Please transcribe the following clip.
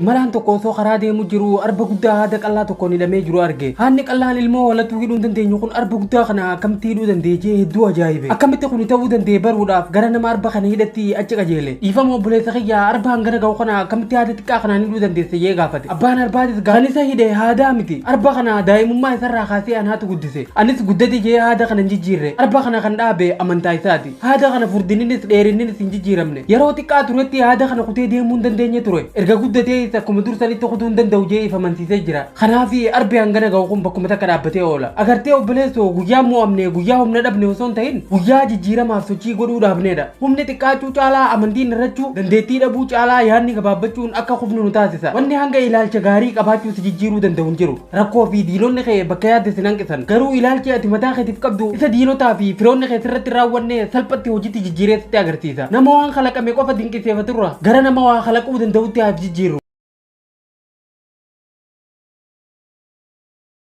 Imalaan tokko osoo karaa deemu jiru arba guddaa haada qallaa tokkoon hidhamee jiru arge. Haadni qallaan ilmoo hoolatuu hidhuu hin dandeenye kun arba guddaa kana akkamitti hidhuu danda'e jee hedduu ajaa'ibe. Akkamitti kuni ta'uu danda'e baruudhaaf gara nama arba kana hidhetti achi qajeele. Dhiifama obboleessa kiyya, arba hangana ga'u kana akkamitti haada xiqqaa kanaan hidhuu dandeesse jee gaafate. Abbaan arbaatis kan isa hidhe haadaa miti. Arba kana daa'imummaa isarraa kaasee anaatu guddise. Anis guddate jee haada kana hin jijjiirre. Arba kana kan dhaabe amantaa isaati. Haada kana furdinninis dheerinninis hin jijjiiramne. Yeroo xiqqaa turetti haada kana kutee deemuu hin dandeenye ture. Erga guddatees akkuma dur sanitti kutuu hin danda'u jee if amansiisee jira. Kanaaf arbi hangana ga'u kun bakkuma takka dhaabbatee oola. Agartee obboleessoo, guyyaa mo'amne guyyaa humna dhabne osoo hin ta'in guyyaa jijjiiramaaf sochii godhuu dhaabneedha. Humni xiqqaachuu caalaa amantiin hir'achuu, dandeettii dhabuu caalaa yaadni gabaabbachuun akka kufnu nu taasisa. Wanni hanga ilaalcha gaarii qabaachuu si jijjiiruu danda'u hin jiru. Rakkoo fi diinonni kee bakka yaadde sin hanqisan. Garuu ilaalchi ati mataa keetiif qabdu isa diinotaa fi firoonni kee sirratti hin raawwanne salphatti hojiitti jijjiiree sitti agarsiisa. Nama waan kalaqame qofa dinqisiifaturra gara nama waa kalaquu danda'utti haa if jijjiirru.